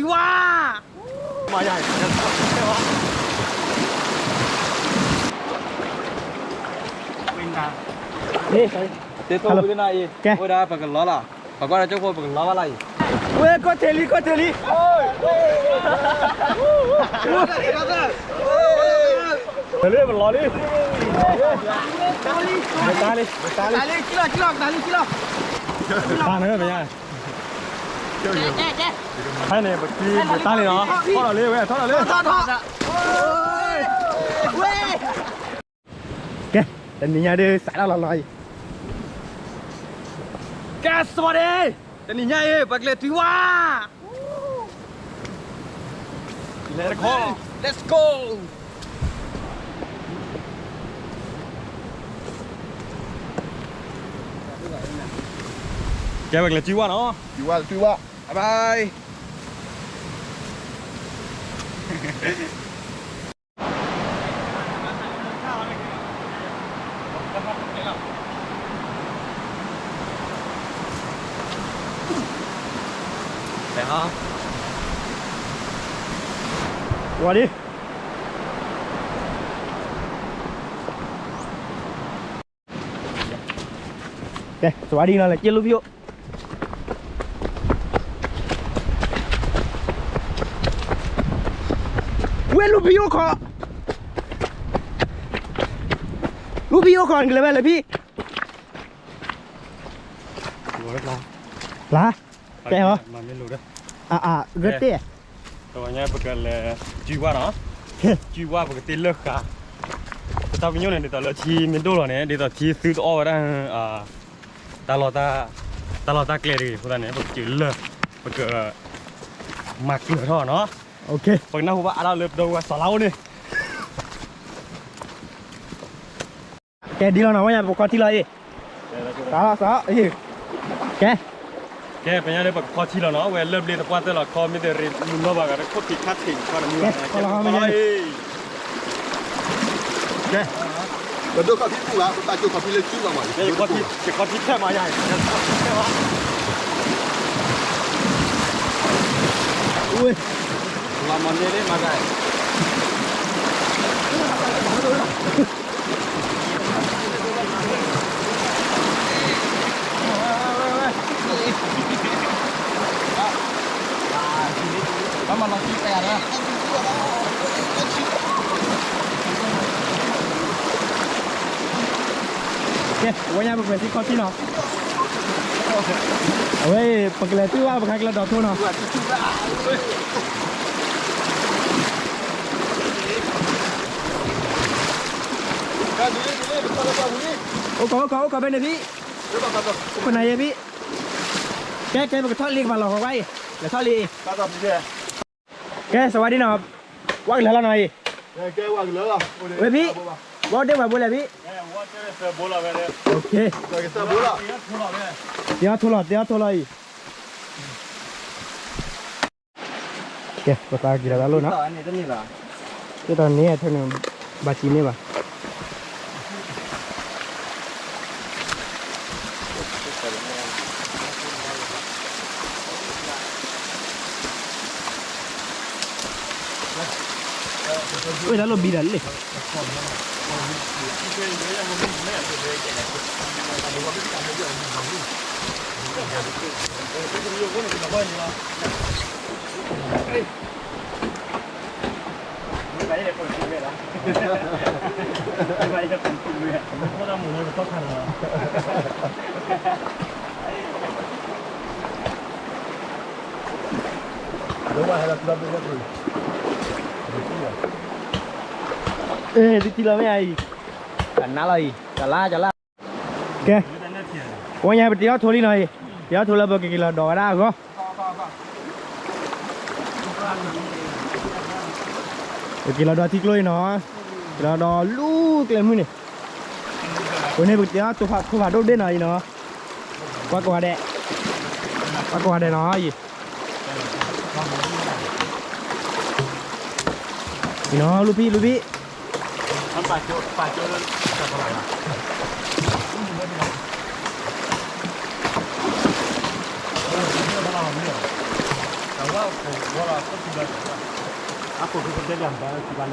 ပကလဲၤတုၤဝါ မၤယၤ သ့ၣ်ထီၣ်ဝံၤဒ်နၤအံၤ ကဲ အိၣ်ဝဲဒၣ်ပကလီလီၤ, ပကွၢ်ဒီးကၠိဖိပကလီဘၣ်လီၤအံၤ, ဝဲ ကီၢ်ထံးလံ ကီၢ်ထံးလံ, လီၤလံ ပလီၤလံ, တၢ်လံ တၢ်လံ, တၢ်လံ ကလီ ကလီ တၢ်လံ ကလီ, တၢ်န့ၣ် ပယါ ဖဲန့ၣ် ပကံတၢ်လံနီၤ, ထီၣ်လီၤလံဝဲ ထီၣ်လီၤလံ, ထီၣ်ထီၣ်, ဝဲ ကဲ တနံၤညါဒုးစးထီၣ်လီၤလီၤအံၤ, ကဲ စီၤဒ့, တနံၤညါအံၤ ပကလဲၤတုၤဝါ, Let's go, let's go. ကဲ ပကလဲၤတုၤဝါနီၤ, တုၤဝါ တုၤဝါ, bye bye. ဝါလံ, ကဲ စဝါဒံနီၤ လဲၤက့ၤလူၤဖံအိၣ်, ဝဲလူၤဖံအိၣ်ခီ, လူၤဖံအိၣ်ခီ နကလဲၤဝဲလဲၤဖံ, လါ, တဲဟီ, အါအါ ဂ့ၤတဲ, တဝီညါပကလဲၤ ကၠံဝါနီၤ, ကၠံဝါပကတ့လၢဃာ်, ပတၢ်ပညိၣ်န့ၣ် ဒ်သိးလၢထံမ့ၢ်ဒိၣ်လီၤန့ၣ် ဒ်သိးထံသုတအီၣ်ဝဲဒၣ် တၢ်လီၢ်တၢ်, တၢ်လီၢ်တၢ်ကျဲတဂ့ၤအဃိသတးန့ၣ် ပကစၢၤလၢ ပက မၤကျၢၤထီၣ်နီၤ, ပကနၢ်ဟူဘၣ်အါထီၣ်လၢပဒီပုၢ်ဝဲၢ်စီၤလါအိၣ်န့ၣ်, ကဲဒ်လီၤနီၤ ဝဲညါပခီထံလီၤအံၤ, စီၤလါ စီၤလါအံၤ, ကဲ ကဲ ပညါလၢပကခီထံလီၤနီၤ, ဝဲလၢၢ်ဘျ့တပှၢ်တၢၢ်လီၤ ခီမ့ၢ်တရ့မုာ်နီၢ်ဘၣ်ဂၤ တခိၣ်ထံးခါထံးခီတမုာ်ဘၣ်, ခီလီၤခီလီၤ, ကဲ ပဒိၣ်ခီထံပူၤဘၣ် ပတၢ်ကၠိခီထံလၢစုဘၣ်မး, ယခီထံထဲမးယါ, လီၤမၤန့ၢ်လၢမၤဂၤ ကဲ ဝဲညါပကွဲးသံခီထံနီၤ, အဝဲ ပကလဲၤတုၤဘၣ် ပခါကလဲၤဒီးထိနီၤ, အိၣ်ကီး အိၣ်ကီး အိၣ်ကီးဖဲန့ၣ်ဖံ, အိၣ်ကနၤယဲဖံ, ကဲ ကဲ ပကထီၣ်လံ ကပၤလီၤဃီကွၢ်အံၤ, လဲၤထီၣ်လံ, ကဲ စဝါဒံနီၤ, ဝဲကလၢာ်လီၤနီၤအံၤ, ဝဲဖံ, ဝဲဒ့ဝဲဘိလဲၣ်ဖံ, တ့အီၤထိလီၤ တ့အီၤထိလီၤအံၤ, ကဲ ပသးက့ၤလီၤတၢ်လိၣ်နီၤ, တၢ်န့ၣ်ထဲန့ၣ် ဘၣ်စံးန့ၢ်ဘၣ် ဝဲတၢ်လိၣ်ဘံဒၣ်လံ, အဲ တထံၣ်လီၤမ့ၢ်အံၤ, တနါလီၤအံၤ, ကလါ ကလါ, ကဲ, ဝဲညါပတ့အီၣ်ထိလံနီၤအံၤ, တ့အီၣ်ထိလၢပကက့ၤလီၤဒီးဝဲဒၣ်အဂီၢ်, ပက့ၤလီၤဒီးထံကျိအံၤနီၤ, က့ၤလီၤဒီးလူၤကျဲမုၢ်န့ၣ်, အဃိန့ၣ် ပကတဲအီၤ ထိၣ်ဖးဒိၣ်ဒ့ၣ်နီၤအံၤနီၤ, ကွၢ်ကိးဂၤဒဲး, ကွၢ်ကိးဂၤဒဲးနီၤအံၤ, အံၤနီၤ လူၤဖံး လူၤဖံး ယီထိၣ်လံ ယီထိၣ်လံနီၤ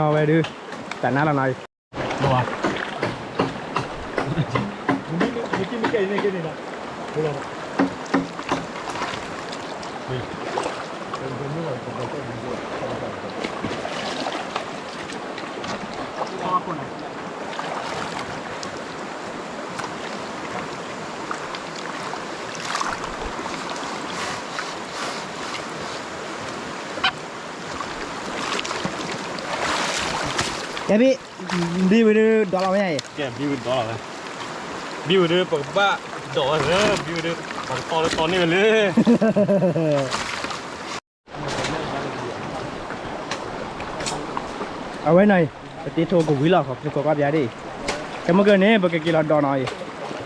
အဝဲဒုး တၢ်နါလီၤနီၤအံၤ, ကဲဘံ, ဘံဝံၤဒုးဒီးလီၤမ့ၢ်ဧါအံၤ, ကဲဘံဝံၤဒီးလီၤဝဲ, ဘံဝံၤဒုးပကဘၣ်ဒီးဝဲလၢ ဘံဝံၤဒုး ပကတီလၢတီန့ၢ်ဝဲလၢ အဝဲနီၤအံၤ ပတ့ထိၣ်ကဝံၤလီၤ ခိးကွၢ်ပျါဒ်အံၤ, ကဲမ့ၢ်ကန့ၣ် ပကက့ၤလီၤဒီးနီၤအံၤ,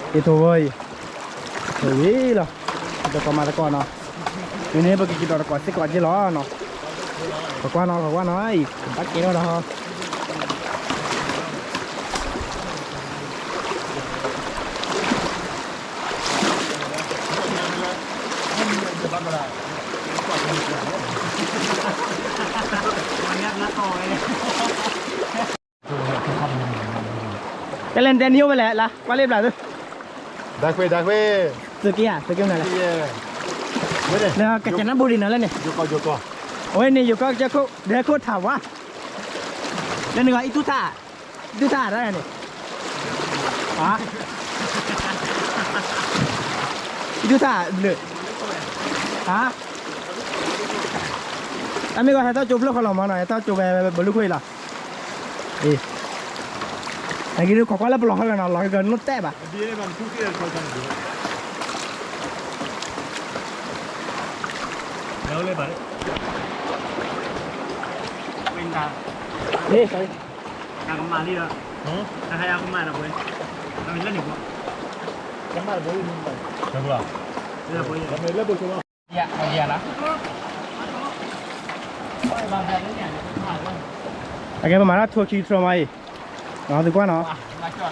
တ့ထိၣ်ဝဲအံၤ, ထိၣ်ဝံၤလီၤ, ပတကိးမၤသကိးနီၤ, မ့ၢ်န့ၣ် ပကက့ၤဒီးတကိးစ့ၢ်ကီးက့လီၤနီၤ, ခိးကွၢ်နီၤ ခိးကွၢ်နီၤအံၤ ကဘၣ်ကဲထီၣ်ဒီး တလဲၤတဲနံၤအိၣ်ဝဲလဲၣ် လါကွၢ်လ့ဘျးသု, ဒၣ်ခွ့ ဒၣ်ခွ့, သုးက့ယၤ သုးက့မနုၤလဲၣ်, လၢကစၢ်နၢ်ဘူရံၤနီၤလၢန့ၣ်, အဝဲန့ၣ် ယိၤကီၢ်ကစၢၢ်ခိၣ် ဒဲခိၣ်ထးဝါ, လၢန့ၣ်ဂီၤ အံၣ်ထူၣ်ထၣ် ဒုၣ်ထၣ်ရၣ်န့ၣ်, အံၣ်ထူၣ်ထၣ်ဘျုး, အါ, တၢ်မ့ၢ်ဂီၤဟဲထီၣ်ကၠိဖျိၣ်ဃီလီၤမးနီၤ ဟဲထီၣ်ကၠိဝဲဘၣ်လူၤခိၣ်အံၤလီၤ, အံၤ, နက့ၤဒုးခိးကွၢ်လၢပလီၢ်ဟီၣ်ကနီၤ လီၢ်ဟီၣ်ကနီၣ်တဲဘၣ် အကဲ ပမၤတၢ်ထိခံထြီမးအံၤ, သုကွၢ်နီၤ,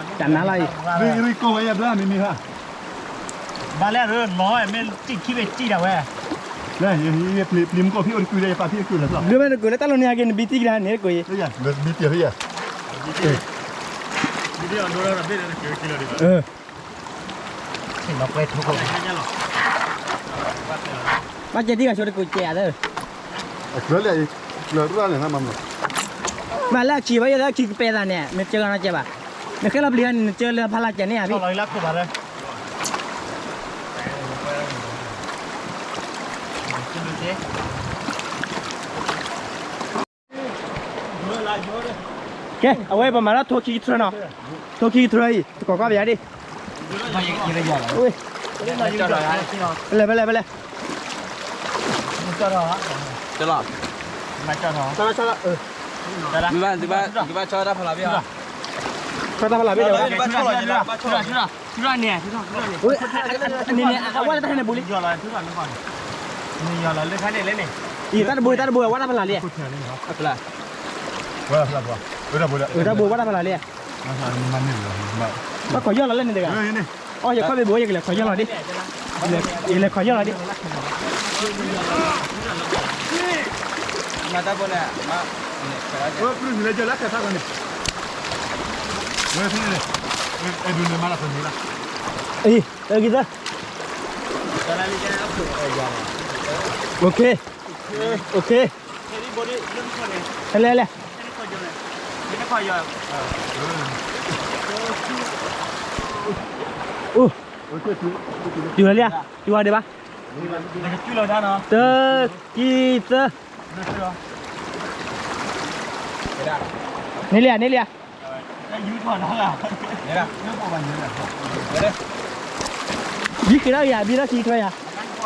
တၢ်နါလီၤအံၤ, ဘၣ်လဲၣ်လီၤ မ့ၢ်တံၢ်ခံဘ့ၣ်တံၢ်ဒၣ်ဝဲ, လၢမ့ၢ်တကုၤလၢတၢ်လီၢ်န့ၣ်ဟဲက့ၤ နဘံတံၢ်ကဒါန့ၣ်တကွံာ်အံၤ, ဘၣ်ကဲတံၢ်ဂၤဆိတကုၤကဲးဧါ, မ့ၢ်လၢအခံဘၣ်ယဲလၢအခံကပဲသးန့ၣ် နကၢဂၤနီကဲးဘၣ်, နဃဲလီၤပျံၤန့ၣ် နကၢလၢဖးလၢ်ကဲးန့ၣ်ဧါဘံၣ် ကဲ အဝဲပမၤထီၣ်ထိခံကထြၢနီၤ, ထိခံကထြၢအံၤ တကိးကွၢ်ပယါဒံၣ်, ဖဲလဲၣ် ဖဲလဲၣ် ဖဲလဲၣ်, ဘၣ် ဘၣ် ဘၣ်ဆီတၢ်ဖးလၢ်ဘ့ၣ်, ဆီတၢ်ဖးလၢ်ဘ့ၣ်ဒီး န့ၣ် အဝဲလၢတၢ်ဟဲန့ၣ်ပူၤလံ, အံၤ တၢ်တဘိ တၢ်တဘိ ဝဲတၢ်ဖးလၢ်လံ, တၢ်ဘိ ဝဲတၢ်ဖးလၢ်လံ, ဘၣ်ခိးယီၢ်လီၤလၢန့ၣ်တဂၤ, အိ ယခီၣ်ဘ့ၣ်ဘိ ယကလဲၤခိးယီၢ်လီၤဒံး, ယလဲၤခိးယီၢ်လီၤဒံး, အံၤ တၢ်ဂ့ၢ်သၢ OK, OK, လဲၤလဲၤ, အိ တုၤလီၤလံဧါ, တုၤဝဲဒံးဘၣ်, တၢ ခံ သၢ, န့ၢ်လံဧါ န့ၢ်လံဧါ, ယံၤဃ့ဒၣ်ယၤ ဘံထီၣ်ခံကထြၢယၤ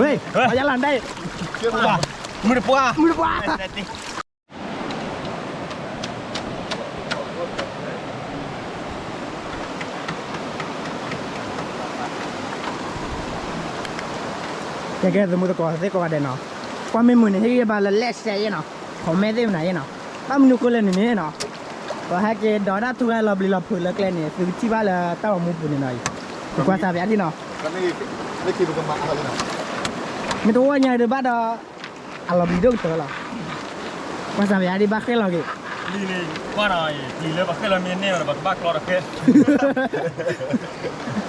ဝ့ၢ် အယလၢဒၣ်အံၤ မုၢ်တပှၢ် မုၢ်တပှၢ် ကဲကဲ သမူသကိးသ့ၣ်ကိးဂၤဒဲးနီၤ, ကွၢ်မ့ၢ်မုာ်န့ၣ် ဟ့ၣ်ဂံၢ်ဘါလၢ like share ယဲနီၤ, comment သ့ၣ်မနုၤယဲနီၤ, ဘၣ်မနုၤဃိလဲၣ်န့ၣ်နီၤ, ပဟဲက့ၤဒီးတၢ်ထူၣ်ဂဲၤလီၤဘျံးလီၤဖုးလၢကျဲန့ၣ် သုကထံၣ်ဘၣ်လၢတၢ်ဂီၤမူပူၤန့ၣ်နီၤအံၤ, ကွၢ်စးပယါဒ်နီၤ, မ့ၢ်တဝီညါဒံးဘၣ်ဒီး အလီၤဘျံးဒိၣ်ကတၢၢ်လီၤ, ကွၢ်စးပယါဒ်ဘၣ်ဃဲၣ်လီၤက့ၤ, ပျံၤလၢပဃဲၣ်လီၤမ့ၢ်န့ၢ်ဘၣ်ဒီး ပကဘၣ်ကျီဒီး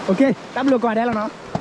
ဃဲၣ်, တၢ်ဘျုးကိးဂၤဒဲးလီၤနီၤ.